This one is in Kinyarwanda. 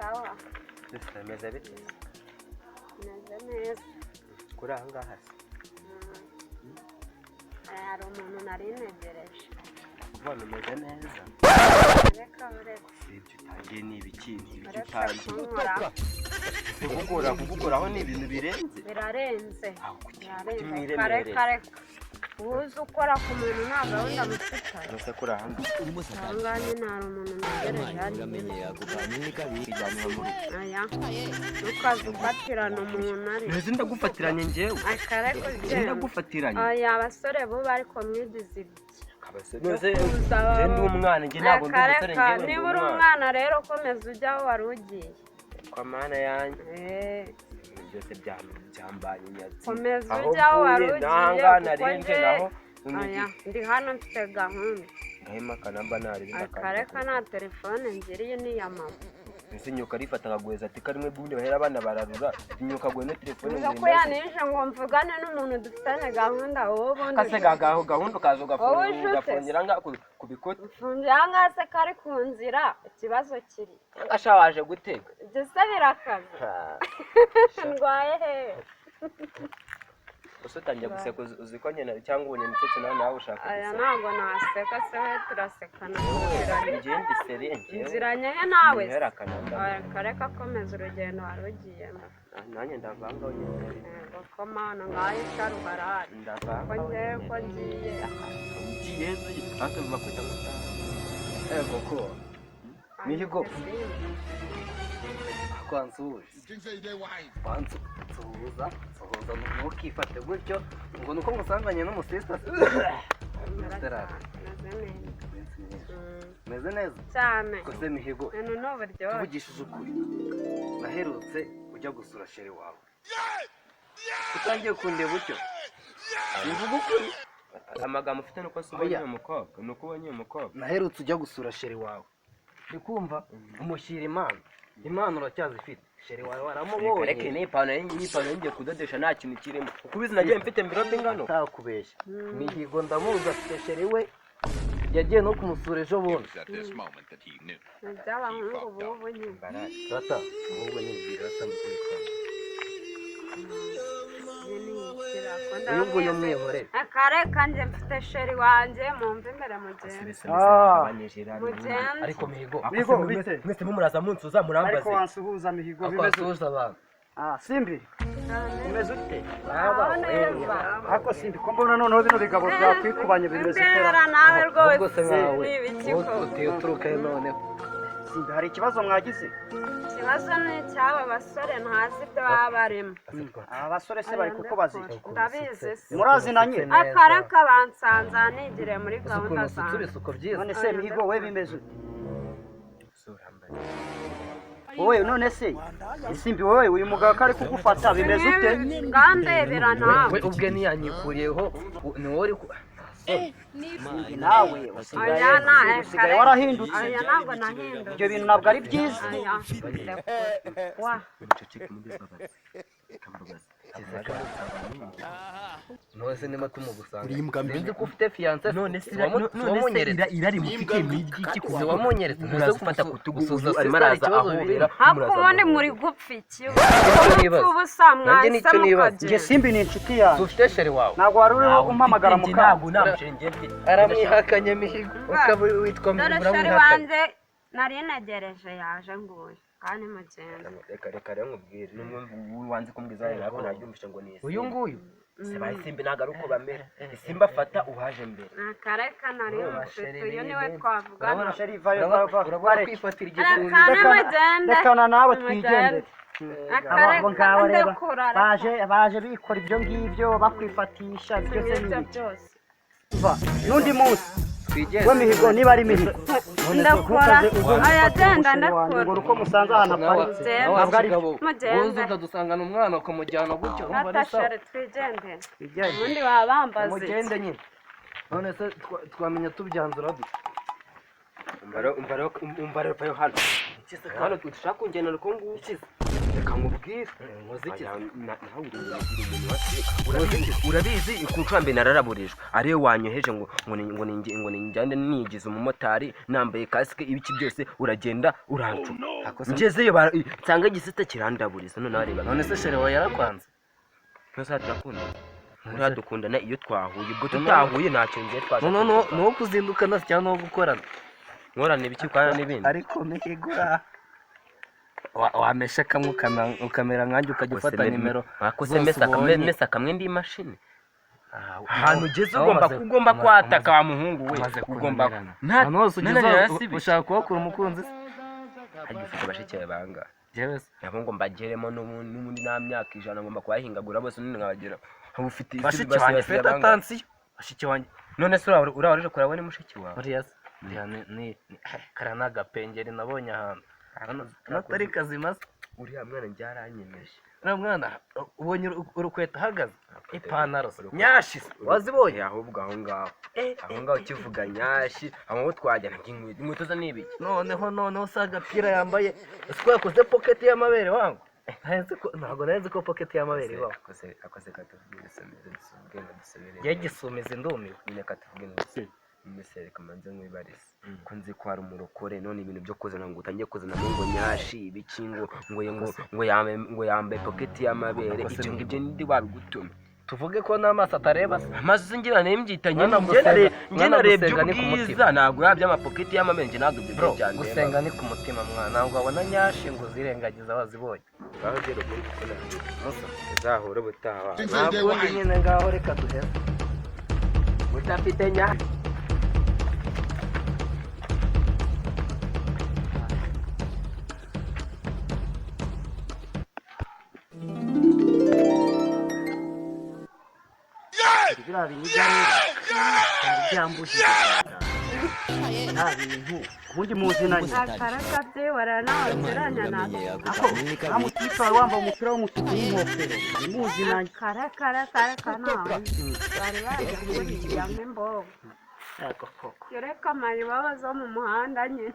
Sawa. Bimeze bite? Meze neza. Kuri aha ngaha se? Hari umuntu nari ntegereje. Ubona umeze neza. Reka uretse. Si ibyo utangiye, ni ibiki, ni ibiki Uretse utangiye? kunkora. Kugukoraho ni ibintu birenze? Birarenze. Aho kuki? Birarenze. Mwiremerere. Kare kare, uzi ukora ku muntu nta gahunda mufitanye. Nose kuri aha ngaha? Aha ngaha nyine hari umuntu ntegereje hariya. Kijyanira mu rugo. Aya, ntukaze ufatirana umuntu ari Mbese ndagufatiranye njyewe? Akareko. Njye ndagufatiranye? Aya, abasore bubu ariko mwigize ibiki? Nose Kuza. njye ndi umwana, njye ntabwo ndi umusore. Akareka. Njyewe ndi Niba uri umwana. umwana rero, komeza ujye aho wari ugiye. Kwa Mana yanjye! Eh. Ibintu byose byambanye inyatsi. Komeza Aho ujye aho wari mvuye ugiye, n'ahangaha kuko narinje njye naho. Aya, ndi hano mfite gahunda. Ngahima akanamba nari. Akareka, nta telefone ngiriye, ni iya mama. Ese imyuka arifata akaguheza ati karimwe bundi bahera abana bararura imyuka aguhe no telefone? Uza ko yanije ngo mvugane n'umuntu dufitanye gahunda, wowe ubundi Kase gagaho gahunda ukaza Wowe ugafunga ujute. Ugafungira ngaha ku bikuta. Ufungiye aha ngaha se kari ku nzira, ikibazo kiri Cyangwa sha waje gutega? Ibyo se birakaze? Ndwaye hehe? Gusa utangiye guseka, uzi ko nyine cyangwa ubonye ndetse nawe ushaka Aya. guseka. Ntabwo naseka se we, turasekana tuziranye. Njye ndi sérieux njyewe. Nziranye he nawe se? Ntihera akanamba. Oya, kareka, komeza urugendo wari ugiyemo. Nanjye ndavanga nyine. Yego ko mana, ngaho icara uharare. Ndavanga. Ko ngewe ko ngiye. Ngiye hasi bakwita ngo Ego ko Mihigo. Kwansuhuje, wansuhuza nsuhuza, ntukifate gutyo ngo nuko ngusanganye n'umusista. Meze neza. Meze neza. Cyane. Kose Mihigo, Ibintu ni uburyohe. tuvugishije ukuri, naherutse ujya gusura chéri wawe, utangiye kundeba utyo, mvuga ukuri. Amagambo ufite nuko si ubonye Oya. uyu mukobwa, ni uko ubonye uyu mukobwa. Naherutse ujya gusura chéri wawe, ndi kumva umushyira impano, impano uracyazifite? Chéri wawe waramubonye? Reka, ni ipantaro ngiye kudodesha, nta kintu kirimo. Uko ubizi nagiye mfite mvirope ingano. Ntakubeshya Mihigo, ndamuzi, afite chéri we, yagiye no kumusura ejo bundi. It was at this moment that he knew. Ni iby'abahungu b'ubu nyine. Rata ahubwo nibwira rata mukuri. Iyi ni ikira ko Uyu nguyu ndamwese. mwihorere. Akareka, njye mfite chéri wanjye, mumve imbere, mugende. Mugende. Ariko Mihigo. Mihigo, bite? Mwese mumuraza munsuza Ariko murambaze. wansuhuza Mihigo, Ako bimeze ute? wasuhuza abantu. Ah, Simbi, umeze ute? Aho neza. Ariko Simbi, ko mbona noneho bino bigabo byakwikubanye, bimeze ute? Ndebera nawe Ahubwo se rwose. nkawe Ni ibiki wowe ko uteye uturuka he noneho? Simbi, hari ikibazo mwagize? Ikibazo ni icy'aba basore, ntazi ibyo baba barimo. Aba basore se bari kukubaza iki? Ndabizi se. Murazinanye? Akareka, bansanza nigire muri Uzi gahunda ukuntu usutse zanjye. ibisuko byiza. None se Mihigo, we bimeze ute? Wowe none se Simbi, wowe uyu mugabo ko ari kugufata, bimeze ute? Ngandebera nawe. We ubwe ntiyanyikuriyeho, ni wowe uri Simbi, nawe usigaye Oya, na usigaye warahindutse. Oya, ntabwo nahindutse. Ibyo bintu ntabwo ari byiza. Oya, wa. Muceceke muri mbabazi, kambabazi. None se niba tumugusanga Uri imbwa mbi. sinzi ko ufite fiancé. None se none se irari mufite ni iry'iki? Si wamunyeretse? Muraza ufata ku tugu, Gusuhuza uyu arimo sister, araza ikibazo ahobera. birimo. Hapo ubundi muri gupfa iki? Nibaza. Ubusa Nanjye mwahise nicyo nibaza. Njye mukagenda. Simbi ni inshuti yanjye. Ufite chéri wawe? Ntabwo wari uriho umpamagara mu ntabwo kaga. nta muchéri ngiye mfite. Aramwihakanye Mihigo, ukaba witwa Dore Mihigo chéri uramwihakanye. wanjye nari ntegereje yaje nguyu, kandi mugende. Reka reka rero nkubwire, n'umwe wanze kumbwiza rero nabyumvishe ngo ni isimbi. Uyu nguyu? Sibaye isimbi, ntabwo ari uko bamera. Isimbi afata uhaje mbere. Akareka, nari mufite uyu niwe twavugana. Urabona Chéri, vayo va va urabona bareke. kwifatira Reka igisumbi. nimugende. Rekana nawe Nimugende. twigendere. Akareka, Abo ngabo reba ndekura, reka. baje bikora ibyo ngibyo, bakwifatisha byose. Ibyo Ni ibiki? byose. Va n'undi munsi. Twigende. We Mihigo, niba ari Mihigo, Ndakora. ntukaze uze Oya, ufate genda. umuchéri wanjye ngo Ndakora. uko musanze ahantu aparitse. Mugende. Ntabwo ari kigabo. Mugende. Wowe ukadusangana umwana ukamujyana gutyo, urumva ari sawa? Ata chéri, twigendere. Bijyanye. Ubundi baba bambaza iki? Mugende nyine. None se twamenya tubyanzura dute? Umva rero, vayo hano hano, ushaka kungendana uko nguko, reka nkubwire. Nkoze iki? Aya, nawe uri umuntu wa urabizi, ku nshuro mbere nararaburijwe, ariyo wanyoheje ngo ngo ninjyane nigize umumotari nambaye kasike, ibiki byose, uragenda urancuka. Ngezeyo nsanga igisita kirandaburiza none areba. None se chéri wawe yarakwanze? Ntose turakundana, uriya dukundana iyo twahuye, ubwo tutahuye ntacyo ngiye twaza. None ni uwo kuzindukana cyangwa ni uwo gukorana? Nkorana ibiki kwana n'ibindi. Ariko mihigura wamesha kamwe ukamera nkanjye, ukajya ufata nimero wakose zose mesa kamwe ubonye. Mesa kamwe ndi imashini. Ah, Ahantu ugeze aho ugomba ugomba kwataka wa muhungu we. umaze Ugomba kunanirana. nta Ahantu hose ugeze nananirana si bike. ushaka kuhakura umukunzi se? Harya ufite bashiki bawe bangahe? Jewe se? Nabo ngo mbageremo n'ubundi nta myaka 100 ngomba kubahingagura bose none nkabagera. Ubu ufite Bashiki banjye fete attention, bashiki banjye. None se uriya uje kureba ni mushiki wawe? Uriya se, uriya ni kariya ni agapengeri nabonye ahantu. Natari kazima se? Uriya mwana njyaranyemeje. Uriya mwana ubonye urukweto ahagaze, ipantaro se, nyashi se wazibonye? Ahubwo aho ngaho ukivuga nyashi, aho ngaho twajyana inkweto, inkweto zo ni ibiki? Noneho si agapira yambaye, siko yakoze pocket y'amabere wangu. Ntabwo nari nzi ko pocket y'amabere ibaho. Akoze katuvuge ibisumizi dusubwe ngo dusubire. Yagisumize ndumiwe. Nyine katuvuge ngo mbese reka manze nkwibarize, ko nzi ko hari umurokore, none ibintu byo kuzana ngo utangiye kuzana ngo nyashi ibiki ngo yambaye pocket y'amabere. Akoze Ibyo ngibyo ndi wabigutumye? Tuvuge ko n'amaso atareba se? Amaso ngira nembyitanye. Mwana gusenga- Njye mwana narebye gusenga ni ku ubwiza mutima. ntabwo yaba by'amapoketi y'amabere, njye ntabwo ibyo Bro, byandeba. gusenga ni ku mutima mwana, ntabwo wabona nyashi ngo uzirengagiza wazibonye. Ngaho gera ukuri kuko Musa, uzahura ubutaha. Ntabwo undi nyine, ngaho reka duheze. Udafite nyashi. Biriya bintu byari byambujije nta bintu ubundi muzinanye. Akaraka waranawageranya nako. Ako nta mutipe wari wambaye umupira w'umutuku n'ingofero muzinanye. Karakarakara nawe bari baje kuguriramo imbogo. Yego koko. Kereka mayibobo zo mu muhanda nyine.